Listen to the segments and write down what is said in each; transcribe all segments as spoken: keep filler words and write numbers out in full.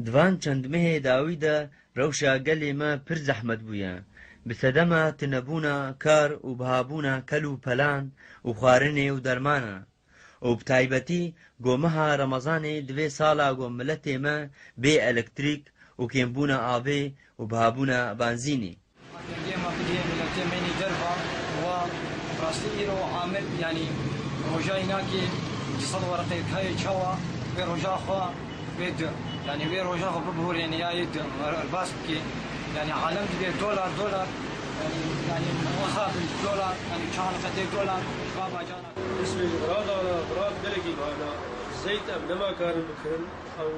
Di van çend mehê dawî de rewşa gelê me pir zehmet bûye. Bi sedema tunebûna kar û bihabûna kel û pelan û xwarinê û dermana. Û bi taybetî go meha Remezanê divê sala go miletê me bê elektrîk û kêmbûna avê û bihabûna banzînê. Yê me bidiyê miletê me nî derva wa rastî îro amir, yanî roja înakê du sed wereqê kayê çawa vê roja xwe vê du, yanî vê roja xwe bibihurêne ya yê du erbas bikê. Yanî alem dibê dolar, dolar, yanî, yanî wiha bin dolar, yanî çar qetê dolar va bacana. Ismê Miradana, Mirad gelekî bana. Zeyt em nema karin bikirin. Ew,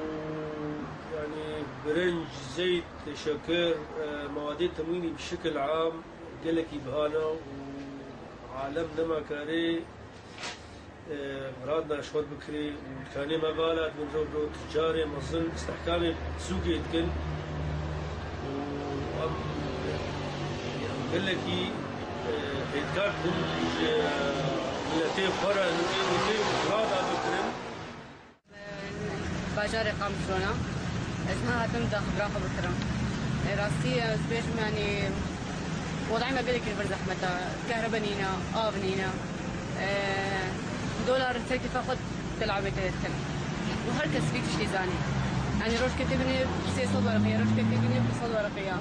yanî birinc, zeyt, şekir, e, mewedê temwînî bi şikil am gelekî bihana û alem nema karê, e, Miradna şwet bikirê û dikanê me bihala dibin ro ro ticarê mezin istehkamê sûkê dikin û em, em gelekî, e, hêdkar dibin ji miletê xwe re, nûkê nûkê Mirada bikirin. Bajarê Qamişlo ne. Ez niha hatim daxibira xwe bikirim. E, rastî ez bêjim, yanî, wedayê me gelekî li vir zehmet e. Kehrebe nîne, av nîne. E, dolar serkêfa xwe delawê tê dikin. Û her kes vî tiştî zanî. Yanî rojkê tê bînê sê sed wereqe ye, rojkê tê bînê pênc sed wereqe ye.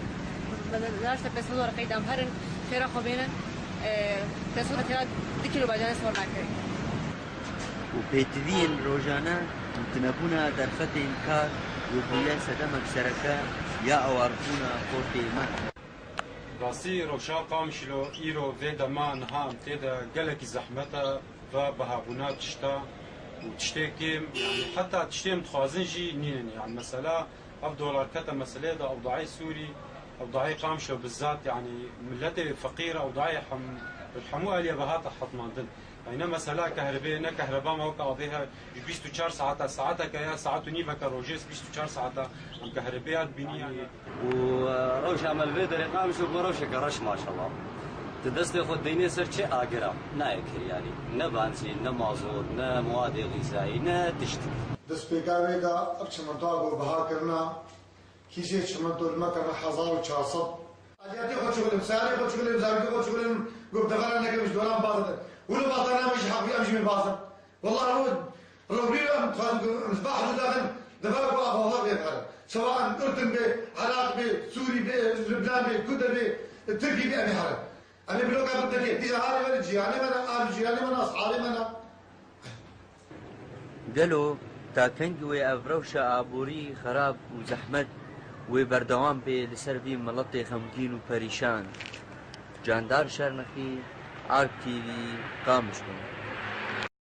Mesela, pênc sed wereqeyî dam herin, xêra xwe bênin, e, pênc sed xêra du kîlo bacanê sor nake. Û pêtiviyên rojane û tunebûna derfetên kar û bûye sedemek sereke ya awarbûna xortê me. Rastî rewşa Qamişlo îro vê dema niha em tê de gelekî zehmet e, va bihabûna tişta û tiştê kêm, yanî heta tiştê em dixwazin jî nînin. Yanî mesela ev dolar kete meseleyê de ewdayê Sûrî, ewdayê Qamişlo bizat, yanî miletê feqîr ewdayê hem, bi hemû aliyê ve hate hetmandin. Yanî ne mesela kehribê, ne kehreba me weke avê he, ji bîst û çar saeta, saeteke ya, saet û nîveke rojê, bîst û çar saeta em kehribeya dibînî, yanî. Û, e, rewşa me li vê derê Qamişlo bû rewşeke reş maşallah. Tu destê xwe deynê ser çê agira, nayê kir yanî. Ne banzîn, ne mazot, ne muadê xîzayî, ne tişt. Destpêka wê de ev çimentoya ku biha kirina, kîşê çimento li me kirine hezar û çar sed. Aliyatê xwe çixulin, seyarê xwe çixulin, zarokê xwe çixulin, ku bi devera nekin ji doran bazin. Wilo bazdan em jî heqî em jî bê bazin. Wellahî, rewbî em dixwazin ku em ji va hudûda bin, devera ku axwaza bê dixerin. Sewa em Urdun bê, Iraq bê, Sûrî bê, Lubnan bê, Kude bê, Tirkî bê, em ê herin. Em ê bloka bin derê. Dîsa harê me li cîranê me ne, a li cîranê me ne, eshabê me ne. Gelo ta kengî wê ev rewşa aborî xerab û zehmet wê berdewam bê li ser vî miletê xemgîn û perîşan? Candar Şernexî, Ark T V, Qamişlo.